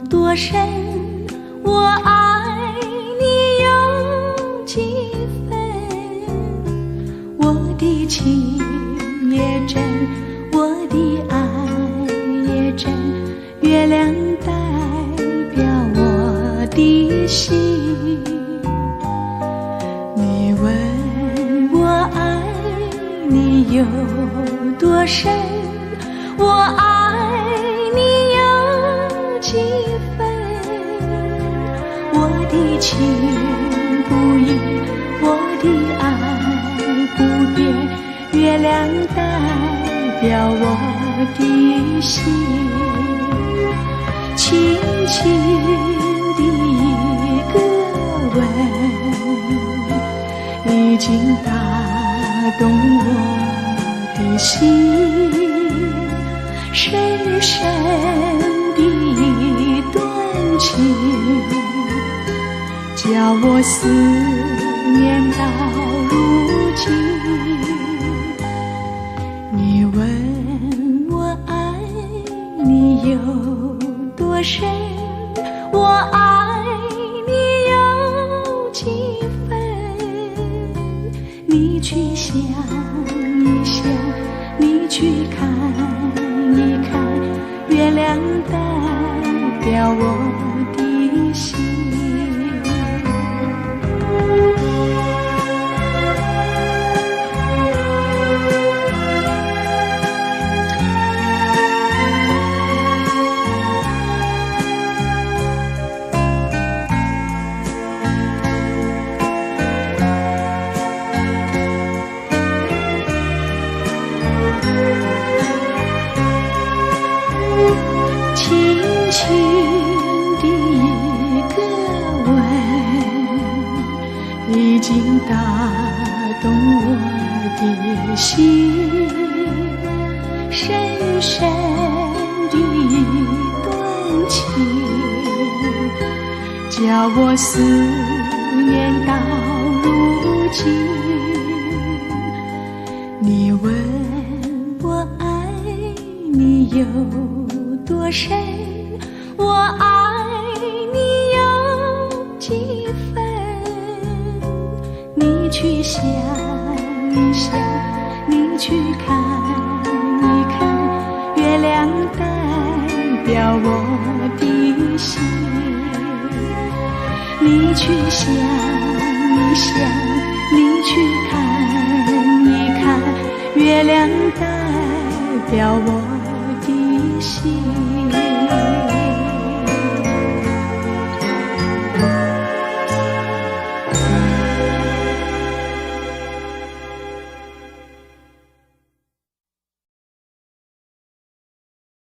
多深，我愛你有幾分？我的情也真，我的愛也真，月亮代表我的心。你問我愛你有多深，我愛你有幾分？我的情不移，我的愛不變，月亮代表我的心。輕輕的一個吻，已經打動我的心，深深的一段情，叫我思念到如今。你問我愛你有多深，我愛你有幾分？你去想一想，你去看一看，月亮代表我的心。輕輕的一個吻，已經打動我的心，深深的一段情，叫我思念到如今。你問我愛你有多深，我愛你有幾分？你去想一想，你去看一看，月亮代表我的心。你去想一想，你去看一看，月亮代表我的心。